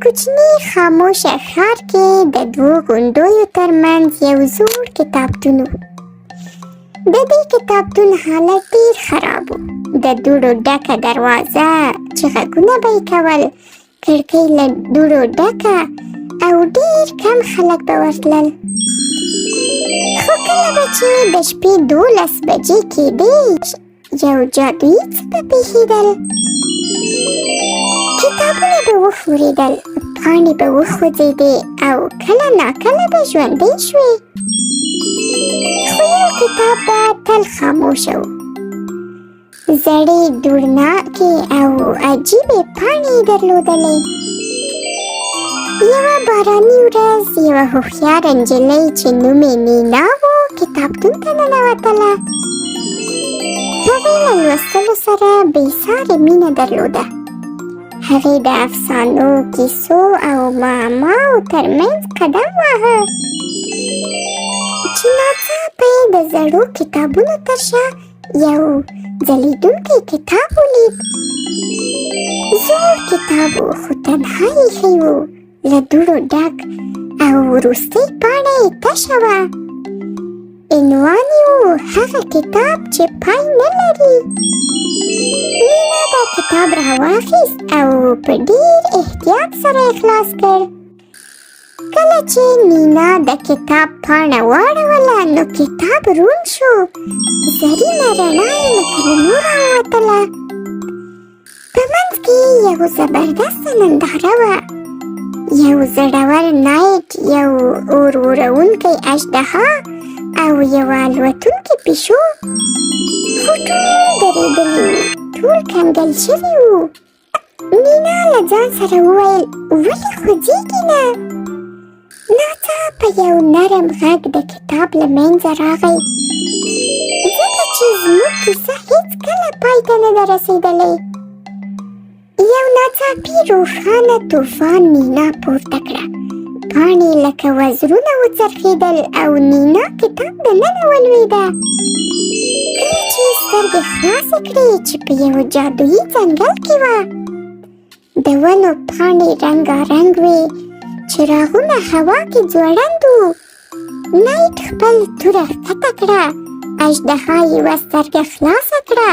کوچني خاموشه ښار کې د دوو غونډیو ترمنځ یو زوړ کتابتون و. د دې کتابتون حالت ډیر خراب و. د دوړو ډکه دروازه چې غږونه به یې کول، کړکۍ له دوړو ډکه او ډیر کم خلک به ورتلل. خو کله به چې د شپې 12 بجې کېدې، یو جادویي څه به پېښېدل. کتابونه به وښورېدل، پاڼې به وخوځېدې او کله ناکله به ژوندۍ شوې. خو یو کتاب به تل خاموشه و. زړې، دوړناکې او عجیبې پاڼې یې درلودلې. یوه باراني ورځ یوه هوښیاره نجلۍ چې نوم یې نینا و کتابتون ته ننوتله. هغې له لوستلو سره بې سارې مینه درلوده. هغې د افسانو، کیسو او معماو ترمنځ قدم واهه چې ناڅاپه یې د زړو کتابونو تر شا یو ځلیدونکی کتاب ولید. زوړ کتاب و، خو تنها ایښی و، له دوړو ډک او وروستۍ پاڼه یې تشه وه. عنوان یې و هغه کتاب چې پای نه لري. مینا دا کتاب راواخیست او په ډیر احتیاط سره یې خلاص کړ. کله چې نینا د کتاب پاڼه واړوله نو کتاب روڼ شو. زرینه رڼا یې له کلمو راووتله. په منځ کې یو زبردسته ننداره وه. یو زړور نایټ، یو اور وروونکی اژدها او یوه الوتونکې پیشو. خو ټول درېدلي وو، ټول کنګل شوي وو. نینا له ځان سره وویل، ولې خوځېږي نه؟ ناڅاپه یو نرم غږ د کتاب له منځه راغی، ځکه چې زموږ کیسه هیڅکله پای ته نه ده رسېدلې. یو ناڅاپي روښانه طوفان نینا پورته کړه. پاڼې لکه وزرونه وڅرخېدل او نینا کتاب دننه ولوېده. کله چې سترګې خلاصې کړې چې په یوه جادویي ځنګل کې وه. د ونو پاڼې رنګارنګ وې، چراغونه هوا کې ځوړند وو. نایټ خپل توره ښکته کړه، اژدها یوه سترګه خلاصه کړه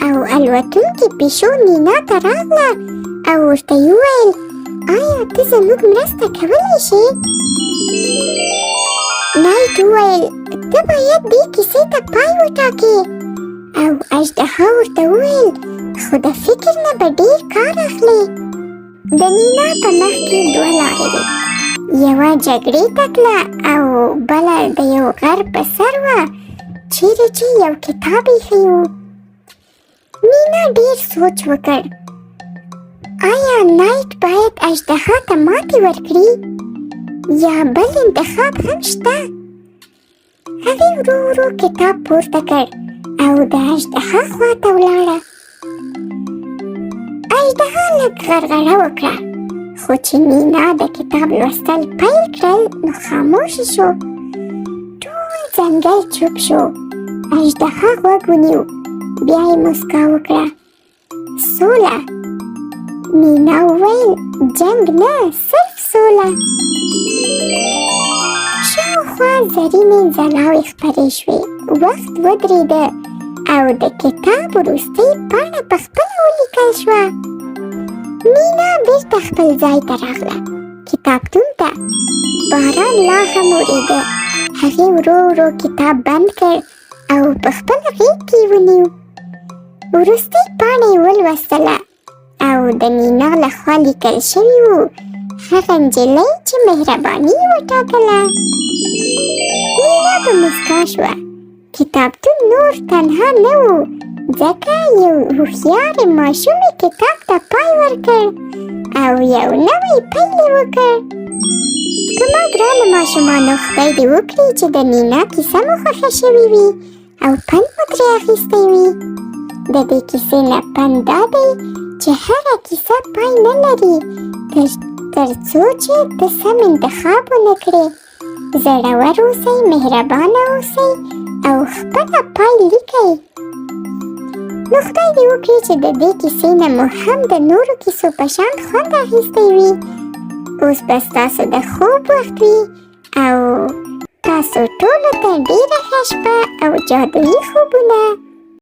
او الوتونکې پیشو نینا ته راغله او ورته یې وویل، آیا ته زموږ مرسته کولی شې؟ نایټ وویل، ته باید دې کیسې ته پای وټاکې. او اژدها ورته وویل، خو د فکر نه به ډیر کار اخلې. د نینا په مخ کې دوه لارې وې. یوه جګړې ته تله او بله د یو غر په سر وه چیرې چې یو کتاب ایښی و. نینا ډیر سوچ وکړ. آیا نایټ باید اژدها ته ماتې ورکړي یا بل انتخاب هم شته؟ هغې ورو ورو کتاب پورته کړ او د اژدها خواته ولاړه. اژدها لږ غرغره وکړه، خو چې مینا د کتاب لوستل پیل کړل نو خاموش شو. ټول ځنګل چوپ شو. اژدها غوږ ونیو، بیا یې موسکا وکړه. سوله. مینا وویل، جنګ نه، صرف سوله. شاوخوا زرینې ځلاوې خپرې شوې. وخت ودرېده او د کتاب وروستۍ پاڼه په خپله ولیکل شوه. مینا بیرته خپل ځای ته راغله، کتابتون ته. باران لا هم اورېده. هغې ورو ورو کتاب بند کړ او په خپله غېږ کې ونیو. وروستۍ پاڼه یې ولوستله او د مینا لخوا لیکل شوي وو، هغه نجلۍ چې مهرباني یې وټاکله. مینا په موسکا شوه. کتابتون نور تنها نه و، ځکه یو هوښیارې ماشومې کتاب ته پای ورکړ او یو نوی پیل یې وکړ. په ما ګرانو ماشومانو، خدای دې وکړي چې د نینا کیسه مو خوښه شوې وي او پند مو ترې اخیستی وي. د دې کیسې نه پند دا دی چې هره کیسه پای نه لري تر څو چې ته سم انتخاب ونه کړې. زړور اوسئ، مهربانه اوسئ او خپله پای لیکئ. نو خدای دې وکړي چې د دې کیسې نه مو هم د نورو کیسو په شان خوند اخیستی وي. اوس به ستاسو د خوب وخت وي او تاسو ټولو ته ډېره ښه شپه او جادويي خوبونه.